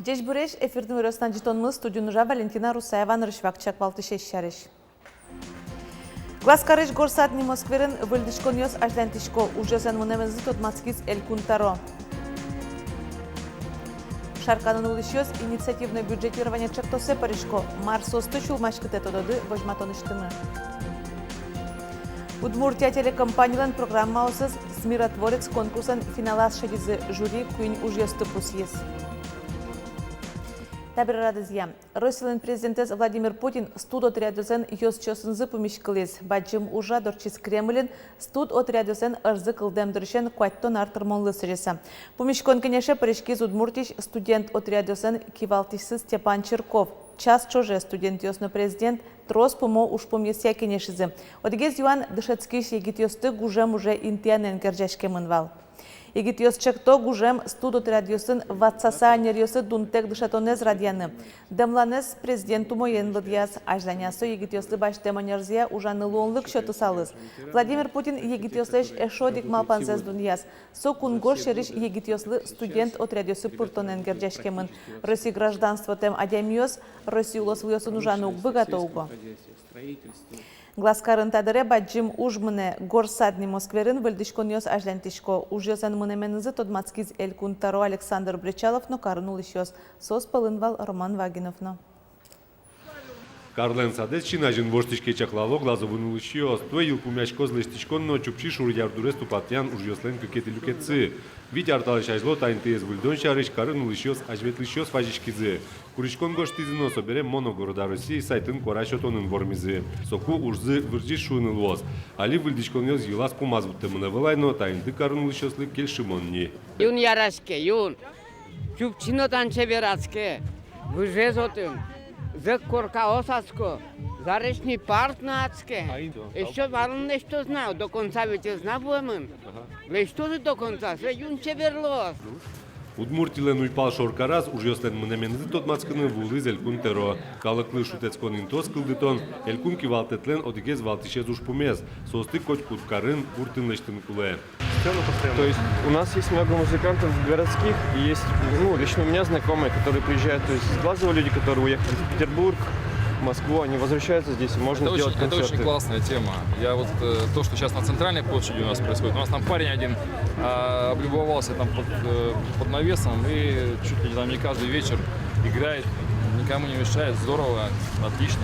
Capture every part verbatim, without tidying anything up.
Ӟечбуресь! Эфирын иворъёс но ӝытонмы. Студиын ужа Валентина Русаева. Нырысь вакчияк валтӥсез сярысь. Глазкарысь Горсад нимо скверын выльдӥськонъёс азьланьтӥсько. Ужъёслэн мынэменызы тодматскиз Элькун Тӧро. Шарканын улӥсьёс инициативное бюджетирование ӵектосэ пырисько. Мар соосты сюлмаськытэ, тододы возьматонысьтымы. Удмуртия телекомпанилэн программаосыз «СМИротворец» конкурслэн финалаз шедизы. Жюри куинь ужъёсты пусйиз. Табере радызъя. Россилэн президентэз Владимир Путин студотрядъёслэн ёзчиосынызы пумиськылӥз. Бадӟым ужрад ортчиз Кремльын студотрядъёслэн ӧрзы кылдэм дырысен куатьтон ар тырмонлы сӥзьыса. Пумиськон-кенеше пыриськиз Удмуртиысь студент отрядъёслэн кивалтӥсьсы Степан Чирков. Час ӵоже студентъёс но президент трос пумо ужпумъёсъя кенешизы. Одӥгез юан дышетскись егитъёсты гужем уже интыянэн герӟаськемын вал. Егитъёс ӵекто: гужем студотрядъёсын ватсаса ӧнеръёслы дунтэк дышетонэз радъяны. Дэмланэз президент умоен лыдъяз. Азьланяз со егитъёслы басьтэм ӧнерзыя ужаны луонлык сётысалыз. Владимир Путин егитъёслэсь эшшо одӥг малпанзэс дунъяз. Со кунгож сьӧрысь егитъёслы студент отрядъёсы пыртонэн герӟаськемын. Россия гражданствотэм адямиос Россия улосвылъёсын ужаны уг быгато уго. Глазкарын та дыре бадӟым уж мынэ. Горсад нимо скверын выльдӥськонъёс азьланьтӥсько. Ужъёслэн мынэменызы тодматскиз Элькун Тӧро Александр Бречалов но карын улӥсьёс. Соос пӧлын вал Роман Вагинов но. Карлэн садэз син азьын воштӥське, чаклало Глазовын улӥсьёс. Туэ йылпумъяськоз лэсьтӥськон но Чупчи шур ярдурез тупатъян ужъёслэн кыкетӥ люкетсы. Вить ар талэсь азьло та интыез выльдон сярысь карын улӥсьёс азьветлӥсьёс вазиськизы. Куриськон гожтӥзы но собере «Моно города России» сайтын куара сётонын вормизы. Соку ужзы вырӟиз шуыны луоз. Али выльдӥськонъёс йылаз-пумаз вуттэмын ӧвӧл ай, но та инты карын улӥсьёслы кельшымон ни. Юн яраське, юн. Чупчи но тани чебер адске. Выжез отын. Зӧк коркаос адско. Заречный парк но адске. Эшшо марын лэсьтоз на, до конца ведь ӧз на вуэмын. Лэсьтозы до конца, сое юн чебер луоз. Удмуртилэн уйпал шоркараз ужъёслэн мынэменызы тодматскыны вуылӥз Элькун Тӧро. Калыклы шутэтскон интыос кылдытон элькун кивалтэтлэн одӥгез валтӥсез ужпумез. Соосты котькуд карын гуртын лэсьтыны кулэ. То есть у нас есть много музыкантов городских, и есть, ну, лично у меня знакомые, которые приезжают, то есть из Глазова люди, которые уехали в Петербург, в Москву, они возвращаются здесь, и можно Это сделать очень, это очень концерты. Классная тема. Я вот, э, то, что сейчас на центральной площади у нас происходит, у нас там парень один, а, облюбовался там под, э, под навесом и чуть ли там не каждый вечер играет, никому не мешает, здорово, отлично.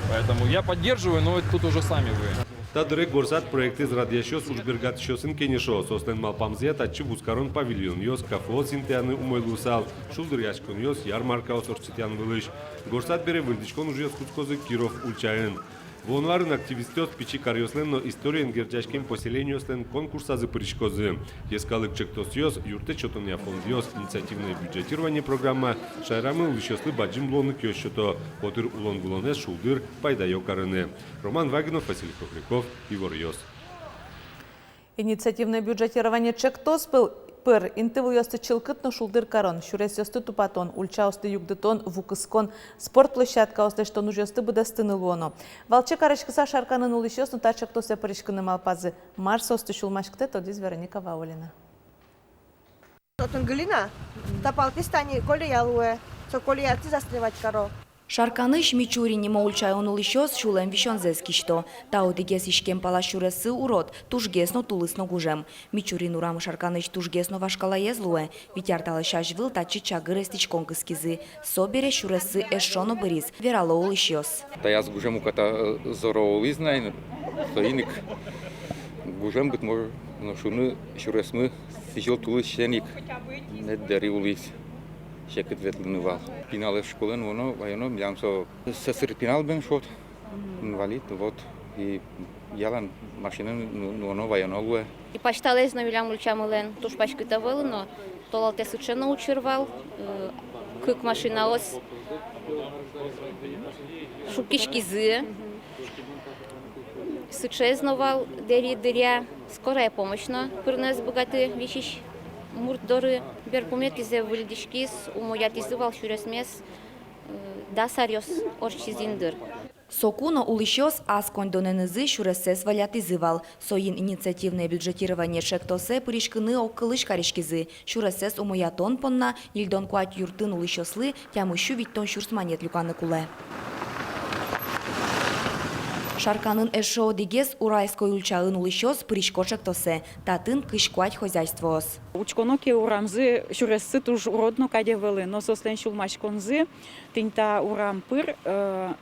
Поэтому я поддерживаю, но это тут уже сами вы. Та дыре Горсад проектэз радъясьёс ужбергатӥсьёсын кенешо. Соослэн малпамзыя, татчы вузкарон павильонъёс, кафеос интыяны умой луысал, шулдыръяськонъёс, ярмаркаос ортчытъян вылысь. Горсад бере выльдӥськон ужъёс кутскозы Киров ульчаын. Вуоно арын активистъёс пичи каръёслэн но историен герӟаськем поселениослэн конкурсазы пыриськозы. Йӧскалык ӵектосъёс, юрттэт сётонъя фондъёс, инициативное бюджетирование программа шаерамы улӥсьёслы бадӟым луонлыкъёс сёто, котыр улон-вылонэз шулдыр пайдаё карыны. Роман Вагинов, Василий Хохряков, «Иворъёс». Инициативное бюджетирование ӵектос пыр интывылъёсты чылкыт но шулдыр карон, сюресъёсты тупатон, ульчаосты югдытон, ву кыскон, спорт площадкаос лэсьтон ужъёсты быдэстыны луоно. Валче кариськыса Шарканын улӥсьёс но та ӵектосэ пыриськыны малпазы. Мар соосты сюлмаськытэ, тодӥз Вероника Ваулина. Отын глина, та палтӥз тани колея луэ, со колеятӥ застревать каро. Шарканысь Мичурин нимо ульчаын улӥсьёс сюлэм висёнзэс кисьто. Та одӥгез иськем пала сюрессы урод, тужгес но тулыс но гужем. Мичурин урам Шарканысь тужгес но вашкалаез луэ. Вить ар талэсь азьвыл татчы чагыр эстӥськон кыскизы. Собере сюрессы эшшо но быриз, верало улӥсьёс. Таяз гужем уката, э, зоро улӥз на ини, соин ик гужем быдмоз но шуыны, сюресмы сӥзьыл тулысен ик мед дэри улӥз, секыт ветлыны вал. Пиналэз школаын вуоно, ваёно, милям со сӧсыр пинал бен шуод, инвалид, вот, и ялан машинаен ну-, нуоно, ваёно луэ. И пасьталаез но милям ульчамылэн туж паськыт ӧвӧл но, толалтэ сыӵе но учыр вал, э, кык машинаос шуккиськизы. Сыӵеез но вал дэри дыръя, скорая помощь но пырыны ӧз быгаты висись мурт доры. Берпуметӥзэ выльдӥськиз, умоятӥзы вал сюресмес, э, дас аръёс ортчиз ини дыр. Соку но улӥсьёс ас коньдонэнызы сюрессэс валятӥзы вал. Соин инициативное бюджетирование чектосэ пыриськыны огкылысь кариськизы. Сюрессэс умоятон понна ньыльдон куать юртын улӥсьёслы тямыссю витьтон сюрс манет люканы кулэ. Шарканын эшшо одӥгез Уральской ульчаын улӥсьёс пырисько чектосэ. Татын кызь куать хозяйствоос. Учконо ке, урамзы, сюрессы туж урод но кадь ӧвӧлы, но соослэн сюлмаськонзы тӥни та урам пыр, э,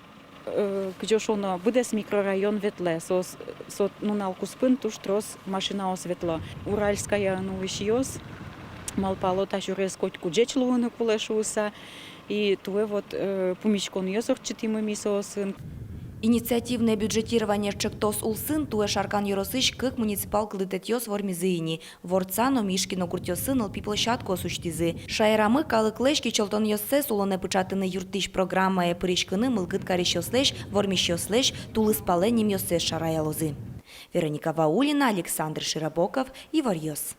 э, кызьы шуоно, быдэс микрорайон ветлэ, соос, со нунал куспын туж трос машинаос ветло. Уральскаяын улӥсьёс малпало та сюрес котьку ӟеч луыны кулэ шуыса, и туэ вот, э, пумиськонъёс ортчытӥмы ми соосын. Инициативное бюджетирование чектос улсын туэ Шаркан ёросысь кык муниципал кылдытэтъёс вормизы ини. Ворца но Мишкино гуртъёсы нылпи площадкаос усьтӥзы. Шаерамы калыклэсь кичӧлтонъёссэс улонэ пыӵатыны юрттӥсь программае пыриськыны мылкыд карисьёслэсь, вормисьёслэсь тулыспалэ нимъёссэс шараялозы. Вероника Ваулина, Александр Широбоков, «Иворъёс».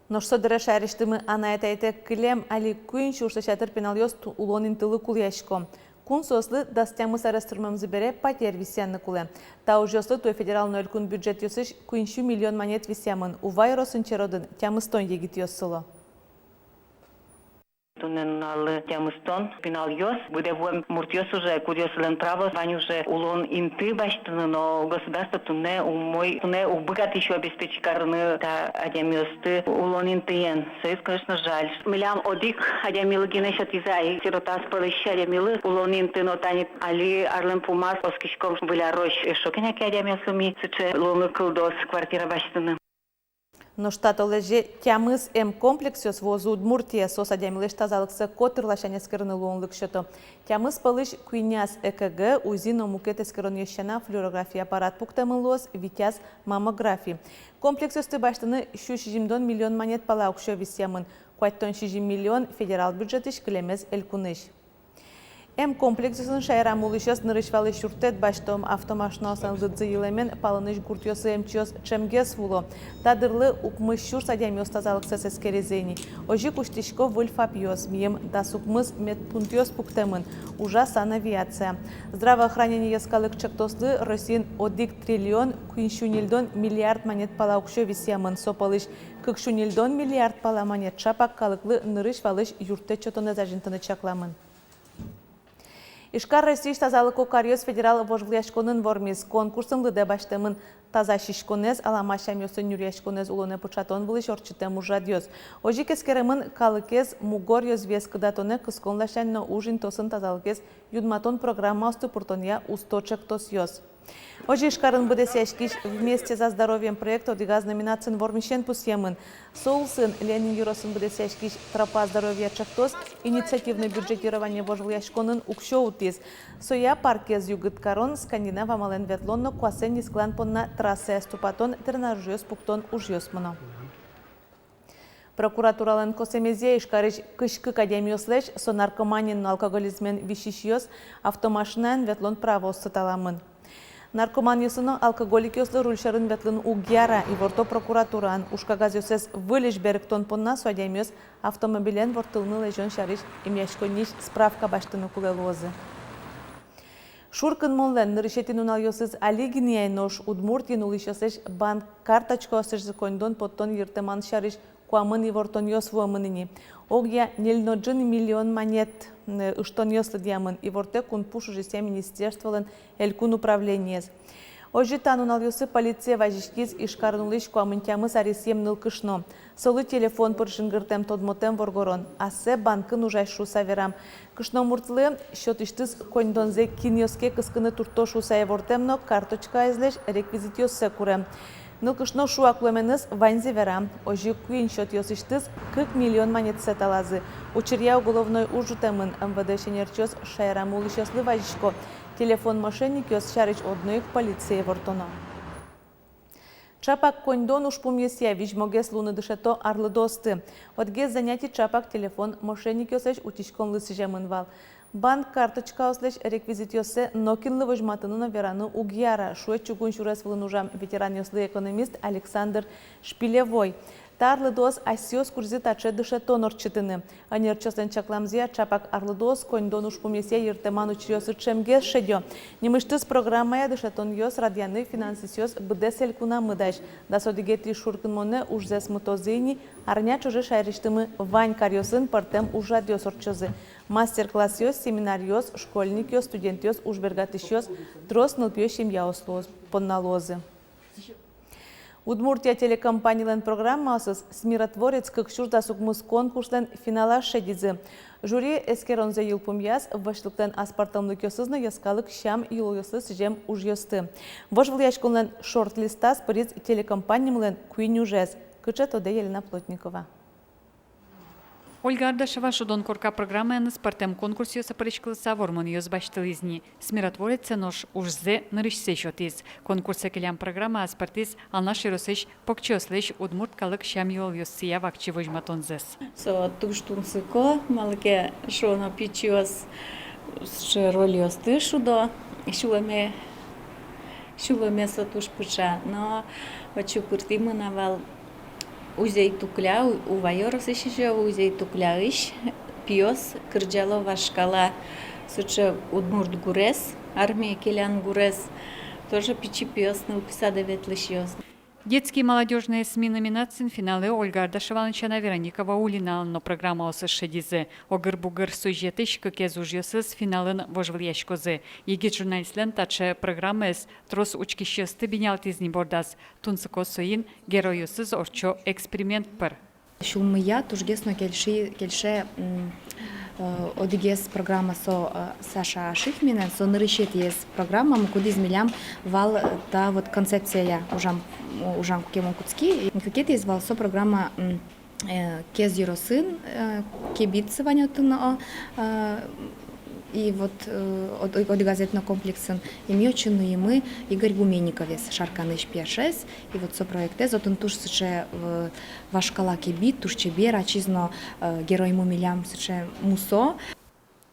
Нош со дыре шаерысьтымы анай-атайтэк кылем али куинь сюрслэсь ятыр пиналъёс ту-, улон интылы кулэясько. Кун соослы дас тямыс арес тырмемзы бере патер висъяны кулэ. Та ужъёслы туэ федерал но элькун бюджетъёсысь куинь сю миллион манет висъямын. Ува ёросын черодын тямыстон егитъёс сыло. Туннэ нуналлы тямыстон пиналъёс, быдэ вуэм муртъёс уже, кудъёсызлэн правоос вань уже улон инты басьтыны, но государство туннэ умой, туннэ уг быгаты ещё обеспечить карыны та адямиосты улон интыен. Соиз, конечно, жаль. Милям одӥг адямилы гинэ сётӥзы ай, сиротаос пӧлысь адямилы улон инты, но тани али арлэн пумаз оскиськом выль арозь эшшо кӧня ке адямиослы ми сыӵе луонлык кылдоз квартира басьтыны. Нош та толэзе тямыс эм комплексъёс вуозы Удмуртие, соос адямилэсь тазалыксэ котыр ласянь эскерыны луонлык сёто. Тямыс пӧлысь куиняз ЭКГ, УЗИ но мукет эскеронъёс сяна флюорография аппарат пуктэмын луоз, витяз маммографи. Комплексъёсты басьтыны сю сизьымдон миллион манет пала уксё висъямын, куатьтон сизьым миллион федерал бюджетысь, кылемез элькунысь. Эм комплексъёсын шаерамы улӥсьёс нырысь валысь юрттэт басьто. Автомашинаослэн лыдзы йылэмен палэнысь гуртъёсы эмчиос ӵемгес вуо. Та дырлы укмыс сюрс адямиос тазалыксэс эскеризы ини. Озьы ик усьтӥсько выль ФАПъёс, миым дас укмыс медпунктъёс пуктэмын, ужа санавиация. Здравоохранение йӧскалык ӵектослы Россиын одӥг триллион куинь сю ньыльдон миллиард манет пала уксё висъямын, со пӧлысь кык сю ньыльдон миллиард пала манет ӵапак калыклы нырысь валысь юрттэт сётонэз азинтыны чакламын. Ижкар Россиысь тазалыко каръёс федерал вожвылъяськонын вормиз. Конкурсын лыдэ басьтэмын таза сиськонэз, алама сямъёсын нюръяськонэз улонэ пыӵатон вылысь ортчытэм ужрадъёс. Озьы ик эскеремын калыкез мугор ёзвиез кыдатонэ кыскон ласянь но уж интыосын тазалыкез юнматон программаосты пыртонъя усто ӵектосъёс. Озьы Ижкарын быдэсъяськись «Вместе за здоровьем» проект одӥгаз номинациын вормисен пусъемын. Со улсын Ленин ёросын быдэсъяськись «Тропа здоровья» ӵектос инициативное бюджетирование вожвылъяськонын уксё утӥз. Соя паркез югыт карон, скандинав амалэн ветлон но куасэн нискылан понна трассаяз тупатон, тренажёръёс пуктон ужъёс мыно. Прокуратуралэн косэмезъя, Ижкарысь кызь кык адямиослэсь, со наркоманиен но алкоголизмен висисьёс, автомашинаен ветлон правооссы таламын. Наркоманъёслы но алкоголикъёслы руль сьӧрын ветлыны уг яра, иворто прокуратураын. Уж кагазъёссэс выльысь берыктон понна со адямиос автомобилен ворттылыны лэзён сярысь эмъяськонниысь справка басьтыны кулэ луозы. Шуркынмонлэн нырысетӥ нуналъёсыз али гинэ ай, нош Удмуртиын улӥсьёслэсь банк карточкаослэсь коньдон поттон йыртэман сярысь куамын ивортонъёс вуэмын ини. Огъя ньыль но ӝыны миллион манет, м, ыштонъёс лыдъямын, иворте кунпуш ужъёсъя министерстволэн элькун управлениез. Озьы та нуналъёсы полицие вазиськиз Ижкарын улӥсь куамын тямыс аресъем нылкышно. Солы телефон пыр жингыртэм тодмотэм воргорон. Ассэ банкын ужась шуыса верам. Кышномуртлы счётысьтыз коньдонзэ кинъёс ке кыскыны туртто шуыса ивортэм но карточкаезлэсь реквизитъёссэ курем. Нылкышно шуак луэменыз ваньзэ вера. Озьы куинь счётъёсысьтыз кык миллион манетсэ талазы. Учыръя уголовной уж ӝутэмын. МВД-ысь ӧнерчиос шаерамы улӥсьёслы вазисько, телефон мошенникъёс сярысь одно ик полицие ивортоно. Ӵапак коньдон ужпумъёсъя визьмогес луыны дышето арлыдоосты. Одӥгез занятие — ӵапак телефон мошенникъёслэсь утиськонлы сӥземын вал. Банк карточкаослэсь реквизитъёссэ нокинлы возьматыны но вераны уг яра, шуэ чугун сюрес вылын ужам ветеранъёслы экономист Александр Шпилевой. Та арлыдоос асьсэос куризы таӵе дышетон ортчытыны. Ӧнерчиослэн чакламзыя, ӵапак арлыдоос коньдон ужпумъёсъя йыртэман учыръёсы ӵемгес шедё. Нимысьтыз программая дышетонъёс радъяны финансистъёс быдэс элькунамы дась. Дас одӥгетӥ шуркынмонэ ужзэс мытозы ини. Арня ӵоже шаерысьтымы вань каръёсын пӧртэм ужрадъёс ортчозы. Мастер-классъёс, семинаръёс, школьникъёс, студентъёс, уж бергатӥсьёс, трос нылпиё семьяос луоз, понна луозы. «Удмуртия» телекомпанилэн программаосыз «СМИротворец кык сюрс дас укмыс» конкурслэн финалаз шедизы. Жюри эскеронзэ йылпумъяз, вӧсьлыклэн аспӧртэмлыкъёсыз но йӧскалык сям-йылолъёслы сӥзем ужъёсты. Вожвылъяськонлэн шорт-листаз пыриз телекомпанимылэн куинь ужез. Кыӵе, тодэ Елена Плотникова. Ольга Ардашева «Шудон корка» программаеныз пӧртэм конкурсъёсы пыриськылыса вормонъёс басьтылӥз ни. «СМИротворецлэн» ужзэ нырысьсэ сётӥз. Конкурсэ келям программа аспӧртӥз Алнаш ёросысь покчиослэсь удмурт калык сям-йылолъёссыя вакчи возьматонзэс. Со туж тунсыко, малы ке шуоно, пичиос сыӵе рольёсты шудо, сюлэме, сюлэме со туж пыӵа, но отчы пыртӥмы на вал Узей-Тукля, У-, Ува ёросысь ещё, Узей-Тукляысь пиос кырӟало вашкала сыӵе удмурт гурез, армие келян гурез, тоже пичи пиос, нылпи садэ ветлӥсьёс. «Детские и молодёжные СМИ» номинациын финалэ Ольга Ардашевалэн сяна Вероника Ваулиналэн но программаосыз шедизы. Огыр-бугыр сюжетысь кыкез ужъёсыз финалын вожвылъяськозы. Егит журналистлэн таӵе программаез трос учкисьёсты бинялтӥз ни бордаз. Тунсыко соин: геройёсыз ортчо эксперимент пыр. Сюлмыя тужгес но кельши-, кельше, м, э, одӥгез программа со, э, Саша Шихминэн, со нырысетӥез программамы, кудӥз милям вал, э, та вот концепцияя ужам, ужам куке мон кутски. Кыкетӥез вал со программа, м, э, Кез ёросын, э, Кебит вань отын, о, э, и вот, э, од-, одӥгаз этнокомплексын, и ми отчы нуимы Игорь Гуменниковез, Шарканысь пияшез, и вот со проектэз, отын туж сыӵе, э, вашкала кебит, туж чебер, ачиз но, э, героймы милям сыӵе мусо.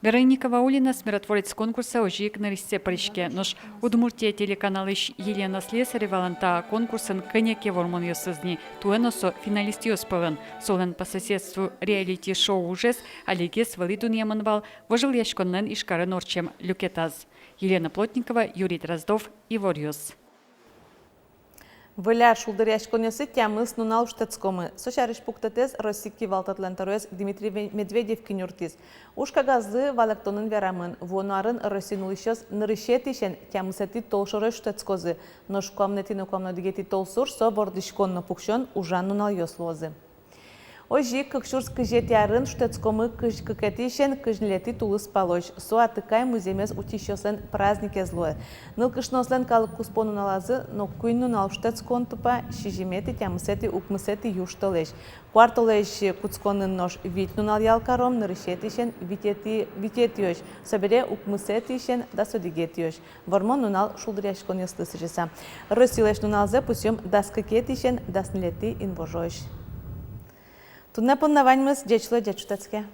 Вероника Ваулина «СМИротворец» конкурсэ озьы ик нырысьсэ пыриське. Нош «Удмуртия» телеканалысь Елена Слесаревалэн та конкурсын кӧня ке вормонъёсыз ни, туэ но со финалистъёс пӧлын. Солэн «По соседству» реалити-шоу ужез алигес вылӥ дунъямын вал вожвылъяськонлэн Ижкарын ортчем люкетаз. Елена Плотникова, Юрий Дроздов, «Иворъёс». Выль ар шулдыръяськонъёсы тямыс нунал шутэтскомы. Со сярысь пуктэтэз Россия кивалтэтлэн тӧроез Дмитрий Ве-, Медведев кенертӥз. Уж кагазлы валэктонын верамын, вуоно арын Россиын улӥсьёс нырысетӥысен тямысэтӥ толшорозь шутэтскозы, нош куамынэтӥ но куамын одӥгетӥ толсур со вордӥськон но пуксён ужан нуналъёс луозы. Озьы ик кык сюрс кызетӥ арын шутэтскомы кызь кыкетӥысен кызь ньылетӥ тулыспалозь. Со атыкай музъемез утисьёслэн праздникез луэ. Нылкышноослэн калык куспо нуналазы но куинь нунал шутэтскон тупа: сизьыметӥ, тямысэтӥ, укмысэтӥ южтолэзь. Куартолэзь кутсконын нош вить нунал ял каром: нырысетӥысен витетӥ, витетӥозь, собере укмысэтӥысен дас одӥгетӥозь. Вормон нунал шулдыръяськонъёслы сӥзьыса. Россилэсь нуналзэ пусъём дас кыкетӥысен дас ньылетӥ инвожоозь. Туннэ понна ваньмыз. Ӟеч луэ, ӟеч шутэтске.